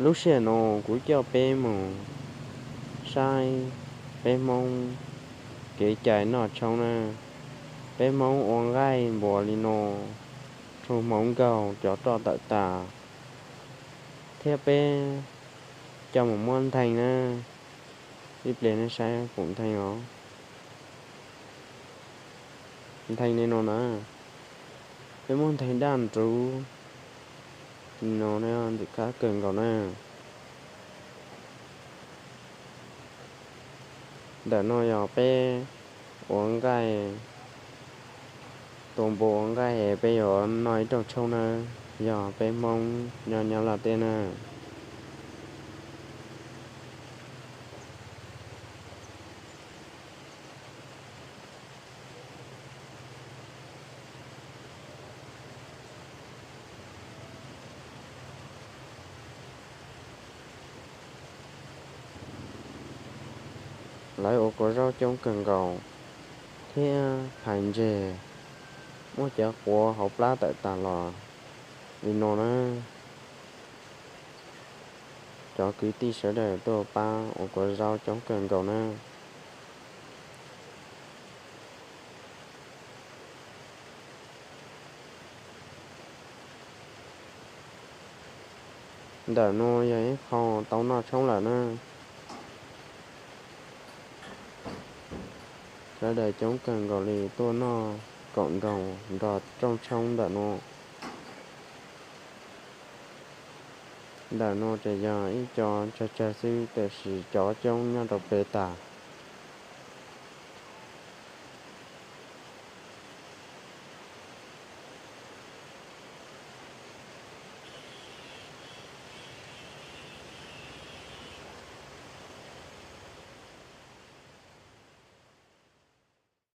Lub sij hawm no kuv coj peb mus saib peb Hmoob kev cai noj tshoob na. Peb Hmoob ua nqaij npuas li no, rhu hmoov nkaug cov roj tawm tas, thiab peb coj mus muab ntheej na. Ib pliag nej saib puv ntheej os. Ntheej li no na, peb muab ntheej daj nruv li no, ntxim qab kawg nkaus na. Ntawm no yog peb ua nqaij, tua npua ua nqaij es peb yuav noj ib rooj tshoob nawb, yog peb Hmoob nyob Nyab Laj teb na. Lawv ua kua zaub coob kawg nkaus thiab phais ntseg, muab cov quav hauv plab tawm tas los li no na. Cov kwv tij sawv daws tuaj pab ua kua zaub coob kawg nkaus na. Ntawm no yog ib qho tau noj tshoob lawm na. Sawv daws coob kawg nkaus li tuaj noj koom nroos nrog rooj tshoob ntawm no. Ntawm no ces yog ib co tsawg tsawg xwb tiam sis cov coob nyob rau pem tas.